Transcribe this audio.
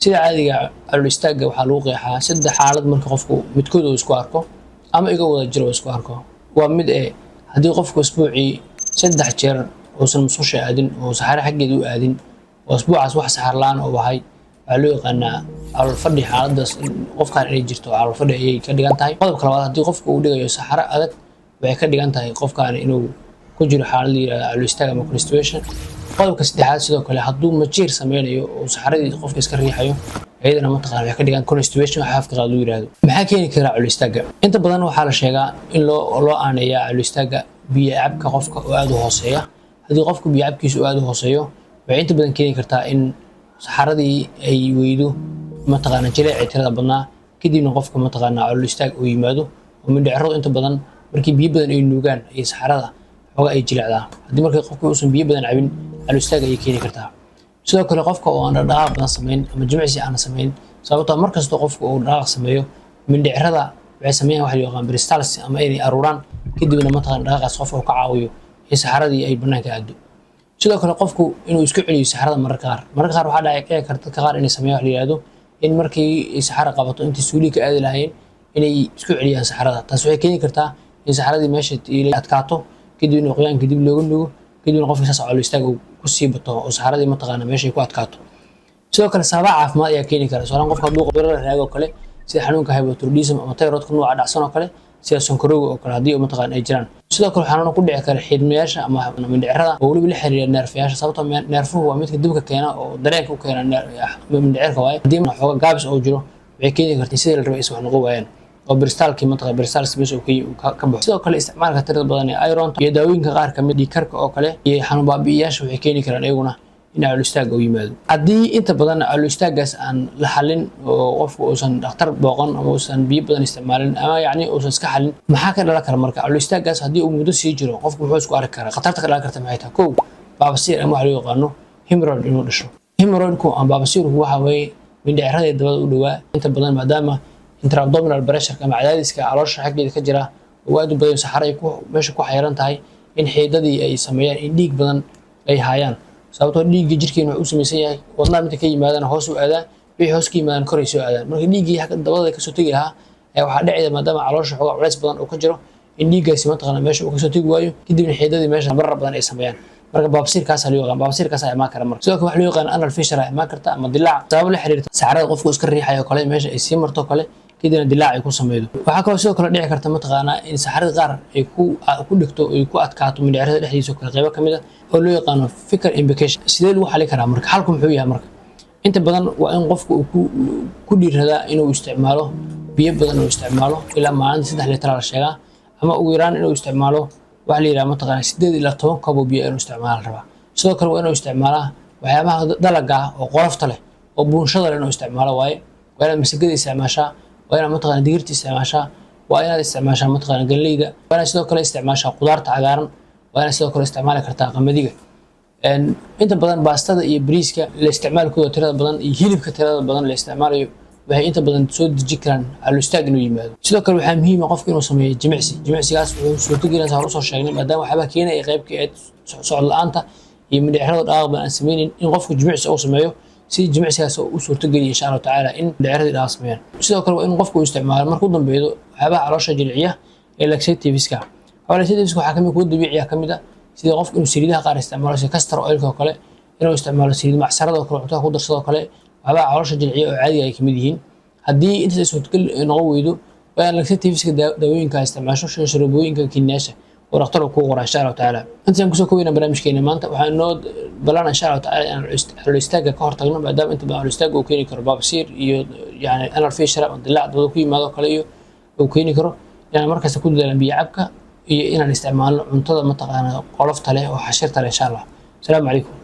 Sida caadiga, calool istaagga waxaa lagu qeexaa saddex xaalad. Marka qofku midkood uu isku arko ama iga wada jiro uu isku arko, waa mid ee haddii qofku isbuucii 3 jeer uusan musqusha aadin oo saxaro xaggeeda u aadin, oo isbuucaas wax saxar la-aan uu ahay, waxaa loo yaqaanaa calool fadhi. Xaaladaas qofkaan inay jirto calool fadhi ayay ka dhigan tahay. Qodobka labaad, haddii qofku uu dhigayo saxaro adag, waxay ka dhigan tahay qofkaani inuu ku jiro xaalad la yihahdo calool istaag ama constipation. Qodobka saddexaad, sidoo kale hadduu majiir sameynayo oo saxaradii qofka iska riixayo, iyadana mataqana waxay ka dhigan constipation waxa afka qaad loo yiraahdo. Maxaa keeni kara calool istaagga? Inta badan waxaa la sheegaa in loo aaneeyaa calool istaagga biyo cabka qofka oo aad u hooseeya. Haddii qofku biyo cabkiisu aad u hooseeyo, waxay inta badan keeni kartaa in saxaradii ay weydo mataqaana jileecii tirada badnaa, kadibna qofka mataqaana calool istaag uu yimaado. Oo mindhiciradu inta badan markii biyo badan ay nuugaan iyo saxarada xooga ay jilecdaa. Haddii marka qofku uusan biyo badan cabin, calool istaag ayay keeni kartaa. Sidoo kale qofka oo aan dhaqdhaqaaq badan samayn ama jimicsi aan samayn, sababtoo mar kastoo qofku uu dhaqaaq sameeyo, mindhicirada waxay sameeyaan waxa loo yaqaan peristalsis ama inay aruuraan, kadibna mataqaana dhaqaaqaas qofka uu ka caawiyo in saxaradii ay banaanka aado. Sidoo kale qofku inuu isku celiyo saxarada mararka qaar. Mararka qaar waxaa dhici karta dadka qaar inay sameeyaan wax la yihahdo in markii ay saxara qabato, intii suuliga ka aadi lahaayeen, inay isku celiyaan saxarada. Taas waxay keeni kartaa in saxaradii meesha adkaato, kadibna qoyaanka dib looga nugo, kadibna qofka saas calool istaag uu ku sii bato oo saxaradii mataqaana meesha ay ku adkaato. Sidoo kale sababaha caafimaad ayaa keeni kara. Tusaale, qofka hadduu cudurro la raago oo kale, sida xanuunka hypothyroidism ama thyroidka nooca dhacsan oo kale, sida sonkorowga oo kale, haddii mataqaana ay jiraan. Sidoo kale xanuuno ku dhici kara xiidmayaasha ama mindhicirada oo weliba la xiriira neerfayaasha, sababtoo neerfuhu waa midka dibka keena oo dareenka u keena mindhicirka waaye. Haddii xooga gaabis oo jiro, waxay keeni karta sidii la rabay is wax noqon waayaan oo peristalsis-kii mataqaa peristalsis meesha uu ka baxo. Sidoo kale isticmaalka tirada badan ee iron iyo daawooyinka qaar kamid, dhiigkarka oo kale iyo xanuun baabi'iyaasha, waxay keeni karaan iyaguna in calool istaag uu yimaado. Haddii inta badan calool istaaggaas aan la xalin oo qofku uusan dhakhtar booqan ama uusan biyo badan isticmaalin ama yacni uusan iska xalin, maxaa ka dhalan kara marka calool istaaggaas? Haddii uu muddo sii jiro, qofku muxuu isku arki karaa? Khatarta ka dhalan karta maxay tahay? Kow, baabasiir ama waxa loo yaqaano hemorrhoid inuu dhasho. Hemorrhoidku ama baabasiirku waxa weeye mindhicirada dabada u dhowaa. Inta badan maadaama intra-abdominal pressure ama cadaadiska caloosha xaggeeda ka jira uu aad u badan, saxaro ay meesha ku xayiran tahay, in xiidadii ay sameeyaan in dhiig badan ay haayaan, sababtoo dhiigga jirkeena wuxuu u samaysan yahay wadnaha midka ka yimaadana hoos u aadaa, wixii hoos ka yimaadana koray soo aadaan. Marka dhiiggii xagga dabada kasoo tegi lahaa ayaa waxaa dhacaya, maadaama caloosha xoogaa culays badan uu ka jiro, in dhiiggaasi mataqaana meesha uu kasoo tegi waayo, kadibna xiidadii meesha barar badan ay sameeyaan. Marka baabasiirkaasa loo yaqaan, baabasiirkaasa imaan kara. Marka sidoo kale waxa loo yaqaan anal fissure imaan karta ama dilaac sabab la xiriirta saxarada qofku iska riixayo kale, meesha ay sii marto kale, kadibna dilaac ay ku sameydo. Waxaa kaloo sidoo kale dhici karta mataqaanaa in saxarada qaar ay ku dhigto, ay ku adkaato mindhicirada dhexdiisa oo kale, qaybo kamid a oo loo yaqaano fecal impaction. Sidee lagu xali karaa marka? Xalku muxuu yahay marka? Inta badan waa in qofku uu ku dhiiradaa inuu isticmaalo biyo badan, uu isticmaalo ilaa maalinta 3 litir la sheegaa, ama ugu yaraan inuu isticmaalo waxa la yidhaha mataqaana 8 ilaa 10 koob oo biyo inuu isticmaala rabaa. Sidoo kale waa inuu isticmaalaa waxyaabaha dalaga ah oo qolofta leh oo buunshada leh inuu isticmaalo waaye. Waa inaad masagada isticmaashaa, waa inaad mataqaana digirta isticmaashaa, waa inaad isticmaashaa mataqaana galleyda, waa inaad sidoo kale isticmaashaa qudaarta cagaaran, waa inaad sidoo kale isticmaali kartaa qamadiga. Inta badan baastada iyo bariiska la isticmaalkooda tirada badan iyo hilibka tirada badan la isticmaalayo waxay inta badan soo deji karaan calool istaag inuu yimaado. Sidoo kale waxaa muhiim ah qofka inuu sameeyo jimicsi. Jimicsigaas wuxuu suurtagelinaysa, hore usoo sheegnay, maadaama waxyaabaha keenaya ay qayb ka ahayd socod la-aanta iyo mindhicirada dhaqaaq badan aan sameynin, in qofku jimicsi uu sameeyo si jimicsigaas u suurtageliya, insha Allahu tacaala, in mindhiciradii dhaqaaq sameeyaan. Sidoo kale waa in qofku uu isticmaalo markuu dambeeyo waxyaabaha caloosha jilciya ee laxativeska. Laxativeska waxaa kamid kuwa dabiiciya kamid ah, sida qofku inuu saliidaha qaar isticmaalo, sida castor oilka oo kale, inuu isticmaalo saliid macsarada oo kale, cuntada ku darsadoo kale, waxyaabaha caloosha jilciya oo caadiga ay kamid yihiin. Haddii intaas ay suurtagal noqon weydo, waa in laxativeska, daawooyinka isticmaasho, sida sharoobooyinka, kiniyaasha oo dhakhtar uu kuu qoraa, insha Allahu tacaala. Intaan kusoo koobayna barnaamijkeena maanta. Waxaan noo balana, insha Allahu tacaala, inaan calool istaagga ka hortagno, maadaama inta badan calool istaagga uu keeni karo baabasiir iyo yani anal fissure ama dilaac dabada ku yimaado kale iyo uu keeni karo, inaan markasta ku dadaalan biyo cabka iyo inaan isticmaalno cuntada mataqaana qolofta leh oo xashirta leh, insha Allah. Asalaamu calaykum.